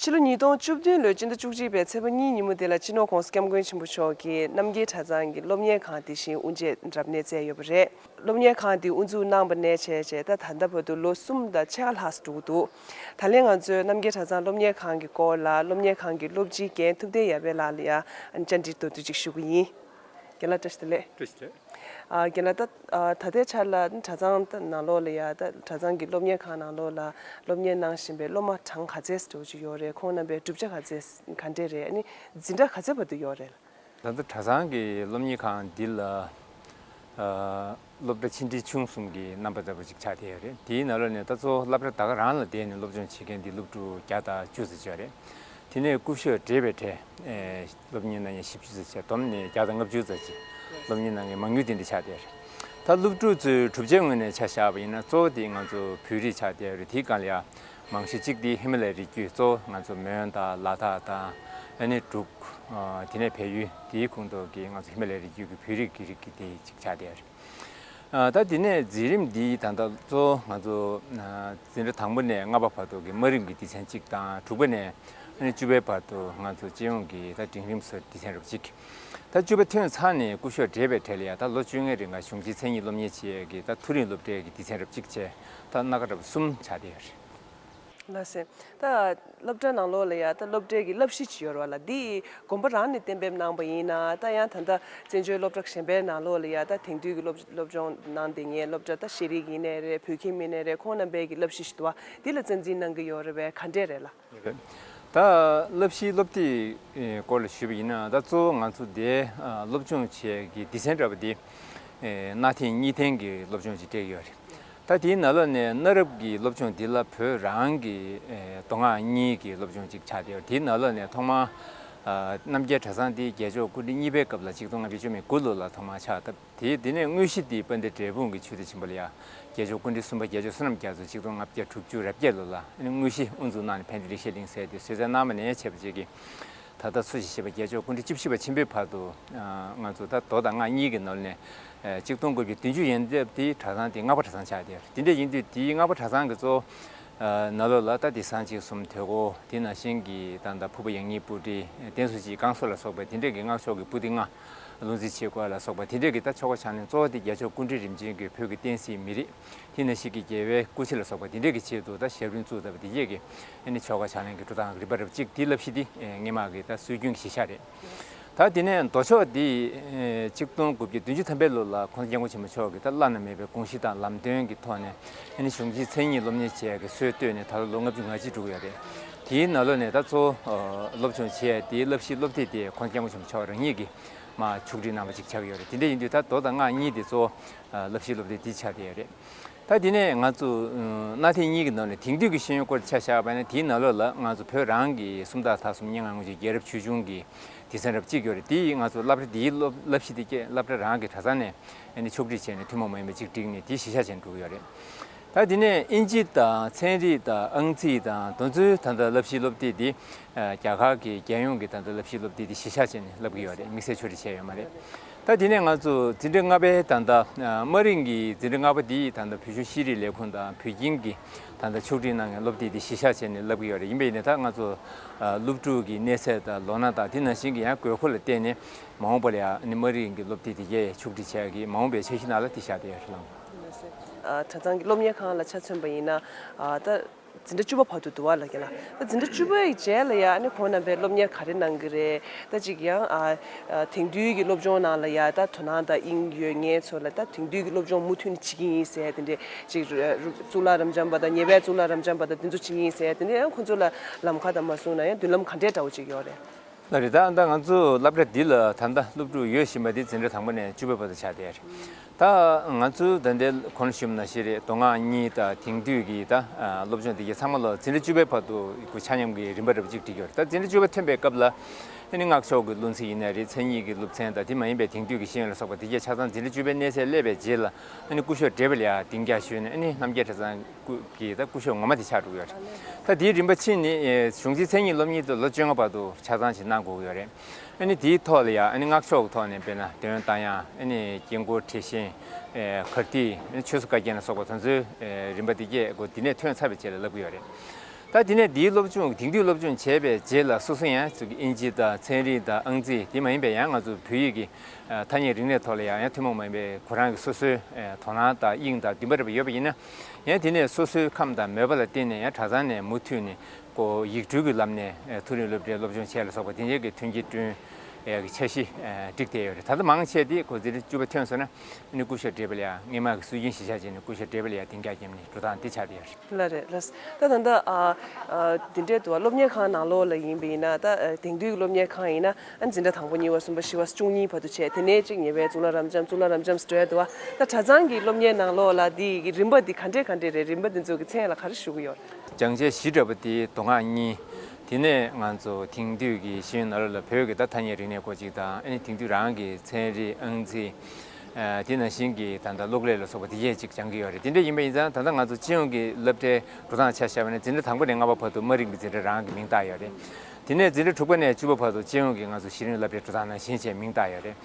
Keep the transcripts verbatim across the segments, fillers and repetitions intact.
ཕྱི་ལོ་ཉིས་སྟོང་བཅུ་བདུན་ལོའི་སྤྱི་ཟླ་བཅུ་གཅིག་པའི་ཚེས་པ་གཉིས་ཉིན་མོ་དེ་ལ་སྤྱི་ནོར་༸གོང་ས་༸སྐྱབས་མགོན་ཆེན་པོ་མཆོག་གིས་རྣམ་རྒྱལ་གྲྭ་ཚང་གི་སློབ་གཉེར་ཁང་དེ་བཞིན་དབུ་འབྱེད་རབ་གནས་མཛད་ཡོད་པ་རེད། སློབ་གཉེར་ཁང་དེ་དབུ་འཛུགས་གནང་བ་ནས་བྱས་བྱས་ད་ད་ལྟ་བར་དུ་ལོ་གསུམ་དང་ཕྱེད་ཀ་ལྷག་ཙམ་འགྲོ་གི་འདུག་ད་ལན་ང་ཚོས་རྣམ་རྒྱལ་གྲྭ་ཚང་སློབ་གཉེར་ཁང་གི་སྐོར་ལ་སློབ་གཉེར་ཁང་གི་སློབ་སྤྱིའི་རྒན་ཐུབ་བསྟན་ཡར་འཕེལ་ལགས་ལ་ཡང་བཅར་འདྲི་མདོར་བསྡུས་ཅིག་ཞུ་གི་ཡིན། རྒན་ལགས་བཀྲ་ཤིས་བདེ་ལེགས། བཀྲ་ཤིས་བདེ་ལེགས། ཨ། རྒན་ལགས། ད་ཨ་ད་ལྟའི་ཆར་ལ་གྲྭ་ཚང་ད་ནང་ལོགས་ལ་ཡ་ད་གྲྭ་ཚང་གི་སློབ་གཉེར་ཁང་ནང་ལོགས་ལ་སློབ་གཉེར་གནང་བཞིན་པའི་སློབ་མ་གྲངས་ག་ཚད་འདྲ་བོ་ཅིག་ཡོད་རེད། ཁོང་རྣམ་པའི་གྲུབ་ཆ་ག་ཚད་ག་འདྲས་རེད། ཨ་ནི་འཛིན་གྲྭ་ག་ཚད་བར་དུ་ཡོད་རེད། ད་ལྟ་གྲྭ་ཚང་གི་སློབ་གཉེར་ཁང་འདི་ལ་ཨ་སློབ་གྲྭ་ཆེ་འབྲིང་ཆུང་གསུམ་གྱི་རྣམ་པ་ལྟ་བུ་ཅིག་ཆགས་བསྡད་ཡོད་རེད། དེའི་ནང་ལོགས་ནས་ད་གཙོ་བོ་སློབ་གྲྭ་ད་ག་རང་ལ་བསྡད་ནས་སློབ་སྦྱོང་བྱེད་མཁན་འདི་སློབ་ཕྲུག་བརྒྱ་དང་བཅུ་ཙམ་ཅིག་ཡོད་རེད། དེ་ནས་སྐུ་གཞོགས་བགྲེས་པའི་གྲས། ཨེ། སློབ་གཉེར་གནང་མཁན་བཞི་བཅུ་ཙམ་བྱས། བསྡོམས་ནས་བརྒྱ་དང་ལྔ་བཅུ་ཙམ་ཅིག་སློབ་གཉེར་གནང་མཁན་མང་ཉུང་དེ་འདྲ་ཆགས་བསྡད་རེད། ད་སློབ་ཕྲུག་ཚོའི་གྲུབ་ཆའི་ངོས་ནས་ཆ་བཞག་པ་ཡིན་ན་གཙོ་བོ་དེ་ང་ཚོ་བོད་རིགས་ཆགས་བསྡད་རེད། དེའི་སྒང་ལ་ཡང་མང་ཤོས་གཅིག་དེ་ཧི་མ་ལ་ཡའི་རི་རྒྱུད། གཙོ་བོ་ང་ཚོ་མོན་དང་ལ་དྭགས་དང་། ཨ་ནི་འབྲུག་ཨ། དེ་ནས་བལ་ཡུལ། དེའི་ཁོངས་གཏོགས་ཀྱི་ང་ཚོ་ཧི་མ་ལ་ཡའི་རི་རྒྱུད་ཀྱི་བོད་རིགས་ཀྱི་རིགས་ཀྱི་དེ་གཅིག་ཆགས་བསྡད་རེད། ཨ། ད་དེ་ནས་འཛིན་རིམ་འདི་ད་ལྟ་གཙོ་བོ་ང་ཚོ་ཨ་འཛིན་གྲྭ་དང་པོ་ནས་ལྔ་པ་བར་དུ་གི་དམའ་རིམ་གྱི་སྡེ་ཚན་གཅིག་དང་། དྲུག་པ་ནས་ཨ་ནི་བཅུ་པའི་བར་དུ་ང་ཚོ་སྤྱི་ཡོངས་ཀྱི་ད་འབྲིང་རིམ་བཟོ་སྡེ་ཚན་རབ་གཅིག་ད་བཅུ་པ་ཐོན་ཚར་ནས་སྐུ་གཞོགས་བགྲེས་པའི་གྲས་ལ་ཡང་ད་ལོ་བཅོ་ལྔའི་རིང་ག་གཞུང་ཆེན་མཚན་ཉིད་སློབ་གཉེར་བྱེད་ཡས་ཀྱི་ད་མཐོ་རིམ་སློབ་གྲྭའི་གི་སྡེ་ཚན་རབ་གཅིག་བྱས། ད་སྣ་ཁ་འདྲ་པོ་གསུམ་ཆགས་བསྡད་ཡོད་རེད། ལགས་སེ། ད་སློབ་གྲྭ་ནང་ལོགས་ལ་ཡ་ད་སློབ་གྲྭའི་གི་བསླབ་གཞི་ཅིག་ཡོད་རེད་པ་ལགས། འདི་དགོན་པ་རང་ནས་གཏན་འབེབས་གནང་པ་ཡིན་ན། ད་ཡང་ད་ལྟ་བཙན་བྱོལ་སློབ་གྲྭ་གཞན་པའི་ནང་ལོགས་ལ་ཡ་ད་དེང་དུས་ཀྱི་སློབ་སློབ་སྦྱོང་གནང་བསྡད་མཁན་སློབ་གྲྭ། ད་ཤེས་རིག་ཡིན་ནའི་རེད། བོད་ཁྱིམ་ཡིན་ནའི་རེད། ཁོང་རྣམ་པའི་གི་བསླབ་གཞི་ཞིག་འདུག་པ། འདི་ལ་རྩ་འཛིན་གནང་གི་ཡོད་རེད་པས། ག་འདྲས་རེད་ལགས། ད་བསླབ་གཞིའི་སློབ་དེབ་སྐོར་ལ་ཞུས་པ་ཡིན་ན། ད་གཙོ་བོ་ང་ཚོ་འདིའི་སློབ་སྦྱོང་བྱེད་ཀྱི་སྡེ་ཚན་འདྲ་པོ་འདི་གནའ་དེང་གཉིས་ལྡན་གྱི་སློབ་སྦྱོང་ཅིག་སྤྲད་ཀྱི་ཡོད་རེད། ད་དེའི་ནང་ལོགས་ནས་གནའ་རབས་ཀྱི་སློབ་སྦྱོང་འདི་ལ་བོད་རང་གི་མདོ་སྔགས་གཉིས་ཀྱི་སློབ་སྦྱོང་ཅིག་ཆགས་བསྡད་ཡོད་རེད། དེའི་ནང་ལོགས་ནས་ཐོག་མར་རྣམ་རྒྱལ་གྲྭ་ཚང་འདི་རྒྱལ་མཆོག་སྐུ་ཕྲེང་གཉིས་པའི་སྐབས་ལ་གཅིག་སྟོང་ལྔ་བརྒྱ་བཅུ་མེད་དགུ་ལོ་ལ་ཐོག་མར་ཆགས་སྟབས། དེ་དེ་ནས་དངོས་གཞི་དེ་དཔལ་ལྡན་འབྲས་སྤུངས་ཀྱི་ཆོས་སྡེ་ཆེན་པོ་ལ་ཡ་རྒྱལ་མཆོག་སྐུ་ཕྲེང་གསུམ་པ་རྒྱལ་མཆོག་བསོད་ནམས་རྒྱ་མཚོ་གཅིག་སྟོང་ལྔ་བརྒྱ་དྲུག་ཅུ་རེ་བརྒྱད་ལོ་ལ་ཨ་ནི་དངོས་གཞི་དབུ་འཛུགས་གནང་ནས་ཕན་བདེ་ལེགས་བཤད་གླིང་ཟེར་དེ་བཟོས་རྩལ་གནང་བ་ནས་བྱས་པ་བཅས་ཀྱིས། ད་ལྟ་འཚོ་ཞིང་གཞེས་པ་རྒྱལ་མཆོག་སྐུ་ཕྲེང་བཅུ་བཞི་པ་ཆེན་པོའི་བར་དུ་ང་ཚོ་ད་མདོ་དང་སྔགས་གཉིས་ཀྱི་ནང་ནས་གཅིག་སྟོང་དགུ་བརྒྱ་བདུན་ཅུ་ཡན་འདབ་དེ་གྲྭ་ཚང་དེ་སྔགས་པ་གྲྭ་ཚང་ཆགས་བསྡད་ཡོད་རེད། དེ་འདྲ་ཡིན་དུས་དེའི་སྔགས་པ་གྲྭ་ཚང་གི་གཙོ་བོ་ནང་ལོགས་ལ་ད་དེང་སང་གཅིག་གསུམ་དོལ་སྐོར། དེ་ནང་བཞིན་གྱི་ད་ལྟ་ཕུར་པ་ཡང་སྙིང་སྤུ་གྲི། བསྟན་སྲུང་སྤྱི་བསྐང་གསོ་ལ་སོགས་པ་དེ་འདྲས་ཀྱི་སྔགས་ཕྱོགས་ཀྱི་པོ་ཏི་ལྔ། ལུང་རྩིས་ཆོས་སྐོར་ལ་སོགས་པ་དེ་འདྲས་ཀྱི་ད་ཆོ་ག་ཕྱག་ལེན་གཙོ་བོ་དེ་རྒྱལ་མཆོག་སྐུ་ཕྲེང་རིམ་བྱོན་གྱི་བོད་ཀྱི་བསྟན་སྲིད་མི་རིགས། དེ་ནང་བཞིན་གྱི་རྒྱལ་བའི་སྐུ་ཚེ་ལ་སོགས་པ་དེ་འདྲས་ཀྱི་ཆེད་དུ་ད་ཞབས་རིམ་བཙུགས་ཐུབ་པ་དེ་རྗེས་ཀྱི་ཨ་ནི་ཆོ་ག་ཕྱག་ལེན་གྱི་འགྲོ་སྟངས་རིམ་པ་རབ་གཅིག་དེའི་བསླབ་གཞི་དེ་སྔོན་མ་གི་ད་སྲོལ་རྒྱུན་གྱི་གཞི་བཞག་རེད། ད་དེ་ནས་མདོ་ཕྱོགས་འདི་གཅིག་སྟོང་དགུ་བརྒྱ་བདུན་ཅུ་ཐམ་པའི་ལོ་ལ་༸གོང་ས་༸སྐྱབས་མགོན་ཆེན་པོ་མཆོག་གིས་ད་བླ་ན་མེད་པའི་དགོངས་གཞི་དང་ལམ་སྟོན་གྱི་ཐོག་ནས་ཨ་ནི་གཞུང་ཆེན་མཚན་ཉིད་སློབ་གཉེར་བྱེད་ཡག་གི་སྲོལ་བཏོད་ནས་ད་ལོ་ལོ་ལྔ་བཅུ་ང་གཅིག་འགྲོ་གི་ཡོད་རེད། དེའི་ནང་ལོགས་ནས་ད་གཙོ་བོ་སློབ་སྦྱོང་བྱེད་ཡག་དེའི་བསླབ་གཞིའི་སློབ་དེབ་དེ་༸གོང་ས་༸སྐྱབས་མགོན་ཆེན་པོ་མཆོག་རང་ཉིད་ཀྱིས་མར་ཕྱོགས་སྒྲིག་གནང་བ་ཅིག་ཆགས་ཀྱི་ཡོད་རེད། དེ་འདྲ་ཡིན་དུས་ད་མདོ་དང་སྔགས་གཉིས་དེ་གཙོ་བོ་བསླབ་གཞིའི་སློབ་དེབ་འདི་ཆགས་བསྡད་ཡོད་རེད། ད་དེ་ནས་ང་ཚོ་ཨ་གནའ་དེང་གཉིས་ཀྱི་ནང་ནས་དེང་དུས་ཀྱི་ཤེས་ཡོན་སྐོར་ཆ་བཞག་པ་ན། དེའི་ནང་ལོགས་ལ་ང་ཚོ་བོད་རང་གི་སུམ་རྟགས་མཐའ་གསུམ་སྙན་ངག་དངོས་གཞི་རྒྱལ་རབས་ཆོས་འབྱུང་གི་སྡེ་ཚན་རབ་གཅིག་ཡོད་རེད། དེ་ང་ཚོ་སློབ་གྲྭ་འདིའི་སློབ་བསླབ་གཞི་དེ་སྐད་སློབ་གྲྭ་རང་གི་གྲྭ་ཚང་ནས་ཨ་ནི་ཕྱོགས་སྒྲིག་བྱས་ནས་ཐུན་མོང་མ་ཡིན་པ་གཅིག་བསྒྲིགས་ནས་དེ་གཞི་བཞག་བྱས་ནས་འགྲོ་གི་ཡོད་རེད། ད་དེ་ནས་ཨིན་ཇི་དང་ཚན་རིག་དང་ཨང་རྩིས་དང་དེ་ཚོའི་ད་ལྟ་བསླབ་གཞིའི་སློབ་དེབ་དེ་རྒྱ་གར་གྱི་རྒྱལ་ཡོངས་ཀྱི་ད་ལྟ་བསླབ་གཞིའི་སློབ་དེབ་དེ་གཞི་བཞག་བྱས་ནས་བསླབ་ཀྱི་ཡོད་རེད། དམིགས་བསལ་ཕྱོགས་སྒྲིག་བྱས་ཡོད་མ་རེད། ད་དེ་ནས་ང་ཚོ་འཛིན་གྲྭ་ལྔ་པའི་ད་ལྟ་དམའ་རིམ་གྱི་འཛིན་གྲྭ་ལྔ་པ་འདི་ད་ལྟ་བོད་གཞུང་ཤེས་རིག་ལས་ཁུངས་དང་བོད་ཁྱིམ་གྱིས་ད་ལྟ་ཕྱོགས་སྒྲིག་གནང་མཁན་སློབ་དེབ་དེ་གཞི་བཞག་བྱས་ནས་བསླབ་ཀྱི་ཡོད་རེད། ཡིན་པ་ཡིན་ནའི་ད་ང་ཚོ་སློབ་ཕྲུག་གི་གནས་ཚད་དང་ལོ་ན་དང་དེ་ནང་བཞིན་གྱི་ཡང་དགོས་མཁོ་ལ་བརྟེན་ནས་མ་འོངས་པ་ལ་ཡང་ཨ་ནི་དམའ་རིམ་གྱི་སློབ་དེབ་དེ་གས་ཕྱོགས་སྒྲིག་བྱས་ཀྱི་མ་འོངས་པའི་འཆར་གཞི་ནང་ལ་དེ་བཞག་བསྡད་ཡོད་རེད་ལགས། ཨ། གྲྭ་ཚང་གི་སློབ་གཉེར་ཁང་ལ་ཆ་མཚོན་པ་ཡིན་ན། ཨ། ད་འཛིན་གྲྭ་བཅུ་པ་བར་དུ་འདུག་པ་ལགས། རྒན་ལགས། ད་འཛིན་གྲྭ་བཅུ་པའི་རྗེས་ལ་ཡ་ཨ་ནི་ཁོང་རྣམ་པས་སློབ་གཉེར་ག་རེ་གནང་གི་རེད། ད་ཅིག་ཡང་ཨ་ཨ་དེང་དུས་ཀྱི་སློབ་སྦྱོང་ནང་ལ་ཡ་ད་དོ་སྣང་དང་དབྱིངས་ཡོད་མཁན་ཚོ་ལ་ད་དེང་དུས་ཀྱི་སློབ་སྦྱོང་མུ་མཐུད་ནས་བྱེད་ཀྱི་ཡིན་ཟེར་དེ་འདྲས་ཅིག་གཙུག་ལག་རབ་འབྱམས་པ་དང་ཉེ་བའི་གཙུག་ལག་རབ་འབྱམས་པ་དང་དེ་ཚོ་བྱེད་ཀྱི་ཡིན་ཟེར་དེ་འདྲས་ཡང་ཁོང་ཚོ་ལ་ལམ་ཁ་དང་མ་བཟུང་ན་ཡང་མདུན་ལམ་ག་འདྲས་འདྲ་བོ་ཅིག་ཡོད་རེད། ལགས་རེད། ད་ད་ང་ཚོ་སློབ་གྲྭ་འདི་ལ་ད་ལྟ་སློབ་ཕྲུག་ཡོད་བཞིན་པ་འདི་འཛིན་གྲྭ་དང་པོ་ནས་བཅུ་པའི་བར་དུ་ཆགས་བསྡད་རེད། ད་ང་ཚོའི་ད་ལྟའི་གོང་ལ་ཞུས་པ་ནང་བཞིན་རེད། མདོ་སྔགས་གཉིས་དང་དེང་དུས་ཀྱི་ད་སློབ་སྦྱོང་འདི་གའི་ཚང་མ་ལ་འཛིན་གྲྭ་བཅུ་པའི་བར་དུ་ཆ་མཉམ་གྱི་རིམ་པ་འདྲ་པོ་ཅིག་བསྒྲིགས་ཡོད་རེད། ད་འཛིན་གྲྭ་བཅུ་པ་ཐོན་པའི་སྐབས་ལ་ཨ་ནི་སྔགས་ཕྱོགས་ཀྱི་བློ་རྩེ་ཡིན་ནའི་རེད། མཚན་ཉིད་ཀྱི་སློབ་ཚན་དང་དེ་མ་ཡིན་པའི་དེང་དུས་ཀྱི་ཤེས་ཡོན་ལ་སོགས་པ་འདི་གའི་ཆ་ཚང་འཛིན་གྲྭ་བཅུ་པའི་གནས་ཚད་སླེབས་པའི་རྗེས་ལ་ཨ་ནི་སྐུ་ཞབས་བགྲེས་པ་ལ་ཡང་གདེང་འཇོག་ཞུས་ནས་ཨ་ནི་རྣམ་རྒྱལ་གྲྭ་ཚང་སྐུ་གི་ད་སྐུ་ཞབས་ངོ་མ་དེ་ཆགས་འགྲོ་གི་ཡོད་རེད། ད་དེའི་རིམ་པ་ཕྱིན་ནས་གཞུང་ཆེན་མཚན་ཉིད་སློབ་གཉེར་དུ་ལོ་བཅོ་ལྔ་བར་དུ་ཆ་ཚང་ཞིག་གནང་དགོས་ཀྱི་ཡོད་རེད། ཨ་ནི་དེའི་ཐོག་ལ་ཡང་ཨ་ནི་སྔགས་ཕྱོགས་ཀྱི་ཐོག་ནས་དཔེར་ན་འདོན་རྟ་དབྱངས། ཨ་ནི་དཀྱིལ་འཁོར་འགྲེལ་ཆེན། ཨེ། གར་ཐིག་ཨ་ནི་ཆོས་སྲུང་བཀའ་རྒྱན་ལ་སོགས་པ་དེ་ཚོའི་ཨེ་རིམ་པ་འདི་གས་འགོ་འདི་ནས་ཐོན་ཚར་བའི་རྗེས་ལ་བསླབ་ཀྱི་ཡོད་རེད། ད་དེ་ནས་འདིའི་སློབ་སྦྱོང་དེང་དུས་སློབ་སྦྱོང་བྱས་པའི་རྗེས་ལ་སོ་སོ་ཡང་ཚུགས་ཀྱི་ཨིན་ཇི་དང་ཚན་རིག་དང་ཨང་རྩིས་དེ་མ་ཡིན་པའི་ཡང་ང་ཚོ་བོད་ཡིག་གི་ཐ་སྙད་རིག་གནས་ཐོག་ལ་ཡང་ཡང་ཐུན་མོང་མ་ཡིན་པའི་ཁོ་རང་གི་སོ་སོའི་དོ་སྣང་དང་དབྱིངས་དང་འདུན་པ་རེ་བ་ཡོད་པ་ཡིན་ན། ཡང་དེ་ནས་སོ་སོའི་ཁམས་དང་མོས་པ་ལ་བརྟེན་ནས་ཡང་གྲྭ་ཚང་ནས་མུ་མཐུད་ནས་ཀོ་ཡིག་འབྲེལ་གྱི་ལམ་ནས་མཐོ་རིམ་སློབ་གྲྭའི་སློབ་སྦྱོང་བྱས་ལ་སོགས་པ་དེ་འདྲའི་གི་མཐུན་རྐྱེན་བསྐྲུན་ཡག་གི་འཆར་གཞི་བསྒྲིགས་བསྡད་ཡོད་རེད། ད་ལྟ་མང་ཆེ་དེ་ཀོ་འཛིན་གྲྭ་བཅུ་པ་ཐོན་སོང་ན་ཨ་ནི་སྐུ་ཞབས་བགྲེས་པ་ལ་ཡང་སྔོན་མ་གི་སྲོལ་རྒྱུན་གཞིར་བཞག་བྱས་ནས་སྐུ་ཞབས་བགྲེས་པ་ལ་ཡང་གདན་འཇགས་བརྒྱབ་ནས་འགྲོ་སྟངས་དེ་ཆགས་བསྡད་ཡོད་རེད། ལགས་རེད་ལགས། ད་ད་ལྟ་ཨ་ཨ་འདི་འདྲའི་འདུག་བ། སློབ་གཉེར་ཁང་ནང་ལོགས་ལ་ཡིན་པ་ཡིན་ན། ད་ཨ་དེང་དུས་ཀྱི་སློབ་གཉེར་ཁང་ཡིན་ན་ཨ་འཛིན་གྲྭ་དང་པོ་གཉིས་པ་གསུམ་པ་བཞི་པ་བཅུ་གཉིས་བར་དུ་བྱས། དེ་ནས་གཅིག་ཉེ་བའི་གཙུག་ལག་རབ་འབྱམས་གཙུག་ལག་རབ་འབྱམས་སུ་འགྲོ་ཡ་འདུག་བ། ད་གྲྭ་ཚང་གི་སློབ་གཉེར་ནང་ལོགས་ལ་འདི་ཡི་རིམ་པ་འདི་ག་འདྲས་ག་འདྲས་རེད། རིམ་པ་འདི་ཚོ་གི་མཚན་ལ་ག་རེ་ཞུ་གི་ཡོད་རེད། སྦྱང་བྱའི་གཞི་འདྲ་པོ་དེ་མདོ་སྔགས་གཉིས། དེ་ནས་ང་ཚོ་དེང་དུས་ཀྱི་ཤེས་ཡོན་ནང་ལོགས་ལ་བོད་ཀྱི་ད་ཐ་སྙད་རིག་གནས་སྐོར་ཅིག་དང་། ཨ་ནི་དེང་དུས་རང་གི་ཚན་རིག་ཨང་རྩིས། ཨ་དེ་ནང་བཞིན་གྱི་ད་ལྟ་གློག་ཀླད་ལ་སོགས་པ་དེ་གས་ཅིག་སྦྱང་གི་ཡོད་རེད། དེ་འདྲ་ཡིན་པ་ཡིན་ཙང་ད་ལྟ་ང་ཚོ་སྤྱི་ཡོངས་ཀྱི་སློབ་གྲྭའི་འགྲོ་སྟངས་ཆ་བཞག་པ་ན་འཛིན་གྲྭ་དང་པོ་ནས་ལྔ་པ་བར་དུ་དམའ་རིམ་གྱི་འཛིན་གྲྭ་རང་གི་མིང་བཏགས་ཡོད་རེད། དེ་ནས་འཛིན་གྲྭ་དྲུག་པ་ནས་བཅུ་པ་བར་དུ་སྤྱི་ཡོངས་ཀྱི་ང་ཚོ་གཞི་རིམ་སློབ་གྲྭའི་འགྲོ་སྟངས་ནང་བཞིན་བྱས་མིང་བཏགས་ཡོད་རེད།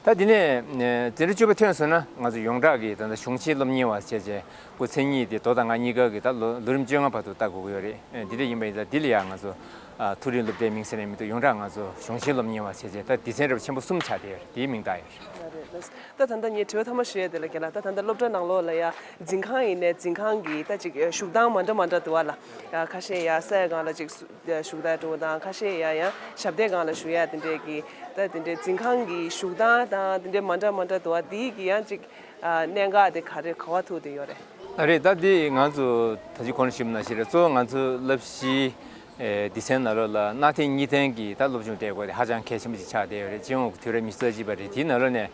ད་དེ་ནས་ཨ་འཛིན་གྲྭ་བཅུ་པ་ཐོན་སོང་ན་ང་ཚོ་ཡོངས་གྲགས་ཀྱི་ད་ལྟ་གཞུང་ཆེན་སློབ་གཉེར་བ་བྱས་བྱས། སྐུ་མཚན་ཉིད་དེ་མདོ་དང་སྔགས་གཉིས་ཀ་གི་ད་ལོ་ལོ་རིམ་བཅོ་ལྔ་བར་དུ་ལྟ་དགོས་ཀྱི་ཡོད་རེད། ཨ་འདི་འདྲ་ཡིན་པ་ཡིན་ཙང་འདི་ལ་ཡང་ང་ཚོ་ཨ་མཐོ་རིམ་སློབ་གྲྭའི་མིང་ཟེར་ནས་མི་འདུག་ཡོངས་གྲགས་ང་ཚོ་གཞུང་ཆེན་སློབ་གཉེར་བ་བྱས་བྱས། ད་སྡེ་ཚན་རབ་ཆེན་པོ་གསུམ་ཆགས་བསྡད་ཡོད་རེད། དེའི་མིང་བཏགས་ཡོད་རེད། ད་ད་ལྟ་ངས་དྲི་བ་མཐའ་མ་ཞུ་ཡ་དེ་ལ་རྒན་ལགས། ད་ད་ལྟ་སློབ་གྲྭ་ནང་ལོགས་ལ་ཡ་འཛིན་ཁང་ཡིན་ནའི་འཛིན་ཁང་གི་ད་ཅིག་བཞུགས་སྟངས་མ་འདྲ་མ་འདྲ་འདུག་བ་ལ། ཡ་ཁ་ཤས་ཡ་ས་ཡ་སྒང་ལ་ཅིག་བཞུགས་སྟངས་འདྲ་བོ་དང་། ཁ་ཤས་ཡ་ཡང་ཞབས་བརྟན་སྒང་ལ་བཞུགས་ཡ་དེ་འདྲས་ཀྱི། ད་དེ་འདྲས་འཛིན་ཁང་གི་བཞུགས་སྟངས་དང་དེ་འདྲས་མ་འདྲ་མ་འདྲ་འདུག་བ། དེའི་གི་ཡང་ཅིག་ཨ་གནད་འགག་དེ་ག་རེ་ག་བ་ཐུག་བསྡད་ཡོད་རེད། ཨ་རེད། ད་འདི་ང་ཚོ་ད་ཅི་གོང་ལ་ཞུས་པ་ནང་བཞིན་རེད། གཙོ་བོ་ང་ཚོ་བསླབ་གཞིའི་ཨེ་སྡེ་ཚན་ནང་ལོགས་ལ་གནའ་དེང་གཉིས་ལྡན་གྱི་ད་སློབ་སྦྱོང་སྤྲད་དགོས་དེ་ཧ་ཅང་གལ་ཆེན་པོ་ཅིག་ཆགས་བསྡད་ཡོད་རེད། སྤྱི་ཡོངས་ཀྱི་དུས་རབས་ཉི་ཤུ་རྩ་གཅིག་པ་རེད། དེའི་ནང་ལོགས་ནས་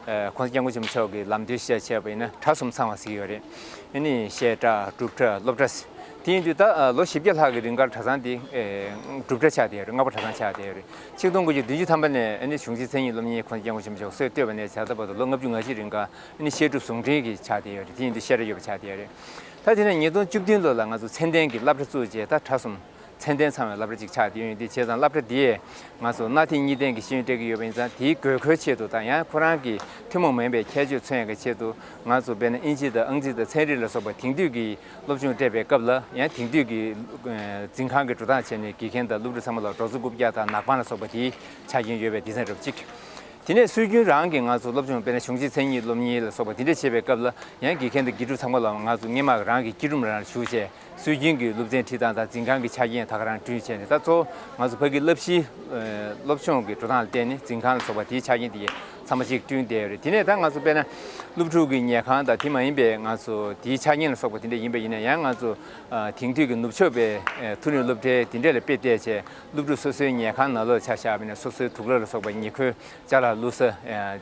ཨེ་༸གོང་ས་༸སྐྱབས་མགོན་ཆེན་པོ་མཆོག་གི་ལམ་སྟོན་ཤེས་བྱ་བྱས་པ་ཡིན་ན་གྲྭ་གསུམ་ཚང་བ་ཟེར་གྱི་ཡོད་རེད། ཨ་ནི་བཤད་གྲྭ། སྒྲུབ་གྲྭ། སློབ་གྲྭ། དེ་ཡིན་དུས་ད་ཨ་ལོ་བཞི་བརྒྱ་ལྷག་གི་རིང་གར་གྲྭ་ཚང་འདི་ཨེ་སྒྲུབ་གྲྭ་ཆགས་བསྡད་ཡོད་རེད། སྔགས་པ་གྲྭ་ཚང་ཆགས་བསྡད་ཡོད་རེད། ཆིག་སྟོང་དགུ་བརྒྱ་བདུན་ཅུ་ཐམ་པ་ནས་ཨ་ནི་གཞུང་ཆེན་མཚན་ཉིད་སློབ་གཉེར་༸གོང་ས་༸སྐྱབས་མགོན་ཆེན་པོ་མཆོག་སྲོལ་བཏོད་པ་ནས་ད་ལྟ་བར་དུ་ལོ་ལྔ་བཅུ་ང་གཅིག་རིང་ག་ཨ་ནི་བཤད་སྒྲུབ་ཟུང་འབྲེལ་གྱི་ཆགས་བསྡད་ཡོད་རེད། དེ་ཡིན་དུས་བཤད་གྲྭ་ཡོད་པ་ཆགས་བསྡད་ཡོད་རེད། ད་དེ་ནས་ཉིས་སྟོང་བཅུ་བདུན་ལོ་ལ་ང་ཚོ་ཚད་ལྡན་གྱི་སློབ་གྲྭ་བཙུགས་རྗེས་ད་གྲྭ་གསུམ་ཚད་ལྡན་ཚང་བའི་སློབ་གྲྭ་གཅིག་ཆགས་བསྡད་ཡོད། དེ་བྱས་ཙང་སློབ་གྲྭ་འདིས་ང་ཚོ་གནའ་དེང་གཉིས་ལྡན་གྱི་ཤེས་ཡོན་སྤྲད་ཀྱི་ཡོད་པ་ཡིན་ཙང་དེའི་དགོས་མཁོའི་ཆེད་དུ་དང་ཡང་ཁོ་རང་གི་ཐུན་མོང་མ་ཡིན་པའི་ཁྱད་ཆོས་མཚོན་ཡག་གི་ཆེད་དུ་ང་ཚོ་དཔེར་ན་ཨིན་ཇི་དང་ཨང་རྩིས་དང་ཚན་རིག་ལ་སོགས་པ་དེང་དུས་ཀྱི་སློབ་སྦྱོང་སྤྲད་པའི་སྐབས་ལ་ཡང་དེང་དུས་ཀྱི་ཨ་འཛིན་ཁང་གི་འགྲོ་སྟངས་བྱས་ནས་དགེ་རྒན་དང་སློབ་ཕྲུག་ཚང་མ་ལ་སྒྲོག་ཙེ་རྐུབ་བཀྱག་དང་ནག་པང་ལ་སོགས་པ་དེའི་ཆ་རྐྱེན་ཡོད་པའི་སྡེ་ཚན་རབ་གཅིག་དེ་ནས་སྲོལ་རྒྱུན་རང་གི་ང་ཚོ་སློབ་སྦྱོང་དཔེར་ན་གཞུང་ཆེན་མཚན་ཉིད་སློབ་གཉེར་ལ་སོགས་པ་དེ་འདྲ་བྱེད་པའི་སྐབས་ལ་ཡང་དགེ་རྒན་དང་དགེ་ཕྲུག་ཚང་མ་ལ་ང་ཚོ་སྔོན་མ་རང་གི་སྐྱིད་སྡུག་རང་ཞུགས་བྱས། སྲོལ་རྒྱུན་གྱི་སློབ་ཚན་ཁྲིད་སྟངས་དང་འཛིན་ཁང་གི་ཆ་རྐྱེན་ད་ག་རང་བསྐྲུན་བྱས་ནས། ད་གཙོ་བོ་ང་ཚོ་ཕ་གི་བསླབ་གཞིའི་ཨ་སློབ་སྦྱོང་གི་འགྲོ་སྟངས་ལ་བརྟེན་ནས་འཛིན་ཁང་ལ་སོགས་པ་དེའི་ཆ་རྐྱེན་དེ་ཚང་མ་གཅིག་བསྐྲུན་བསྡད་ཡོད་རེད། དེ་ནས་ད་ང་ཚོ་དཔེར་ན་སློབ་ཕྲུག་གི་ཉལ་ཁང་དང་དེ་མ་ཡིན་པའི་ང་ཚོ་དེའི་ཆ་རྐྱེན་ལ་སོགས་པ་དེ་འདྲ་ཡིན་པ་ཡིན་ན་ཡང་ང་ཚོ་ཨ་དེང་དུས་ཀྱི་ནུབ་ཕྱོགས་པའི་ཨ་མཐོ་རིམ་སློབ་གྲྭའི་དེ་འདྲ་ལ་དཔེ་བལྟས་བྱས། སློབ་ཕྲུག་སོ་སོའི་ཉལ་ཁང་ནང་ལོགས་ཆ་བཞག་པ་ཡིན་ན་སོ་སོའི་དུག་ལོག་ལ་སོགས་པ་ཉེ་འཁོར་ཅ་ལག་བླུགས་ས་ཨ་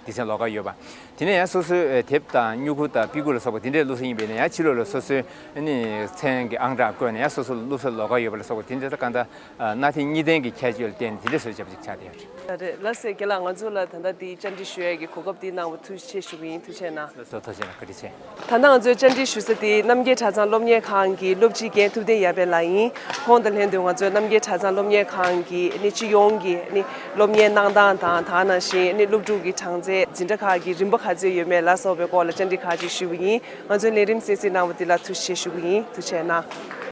སྡེ་ཚན་ལོགས་ཀ་ཡོད་པ། དེ་ནས་ཡང་སོ་སོའི་ཨ་དེབ་དང་སྨྱུ་གུ་དང་དཔེ་ཁུག་ལ་སོགས་པ་དེ་འདྲའི་བླུགས་ས་ཡིན་པས་ན་ཡང་ཕྱི་ལོགས་ལ་སོ་སོའི་ཨ་ནི་མཚན་གྱི་ཨང་གྲངས་བཀོད་ནས་ཡང་སོ་སོ་ལ་བླུགས་ས་ལོགས་ཀ་ཡོད་པ་ལ་སོགས་པ་དེ་འདྲ་ད་གང་ལྟར་ཨ་གནའ་དེང་གཉིས་ལྡན་གྱི་ཁྱད་ཆོས་ལ་བརྟེན་ནས་དེ་འདྲ་བཟོས་བྱས་པ་ཅིག་ཆགས་བསྡད་ཡོད་རེད། ད་རེད། ལགས་སེ། རྒན་ལགས། ང་ཚོ་ལ་ད་ལྟ་འདི་བཅར་འདྲི་ཞུ་ཡས་ཀྱི་གོ་སྐབས་འདི་གནང་བར་ཐུགས་རྗེ་ཆེ་ཞུ་གི་ཡིན། ཐུགས་རྗེ་གནང་། ལགས་སོ། ཐུགས་རྗེ་གནང་། བཀའ་དྲིན་ཆེ། ད་ལྟ་ང་ཚོའི་བཅར་འདྲི་ཞུ་ས་དེ་རྣམ་རྒྱལ་གྲྭ་ཚང་སློབ་གཉེར་ཁང་གི་སློབ་སྤྱི་རྒན་ཐུབ་བསྟན་ཡར་འཕེལ་ལགས་ཡིན། ཁོང་དང་ལྷན་དུ་ང་ཚོའི་རྣམ་རྒྱལ་གྲྭ་ཚང་སློབ་གཉེར་ཁང་གི་ནི་སྤྱི་ཡོངས་ཀྱི་ནི་སློབ་གཉེར་གནང་སྟངས་དང་། ད་ནང་བཞིན་ནི་སློབ་ཕྲུག་གི་གྲངས་ཚད་འཛིན་གྲྭ་ཁག་གི་རིམ་པ་ག་ཚོད་ཡོད་མེད་ལ་སོགས་པའི་སྐོར་ལ་བཅར་འདྲི་ཁག་ཅིག་ཞུས་པ་ཡིན། ང་ཚོའི་ལས་རིམ་གསན་གཟིགས་གནང་བ་འདི་ལ་ཐུགས་རྗེ་ཆེ་ཞུ་གི་ཡིན། ཐུགས་རྗེ་གནང་།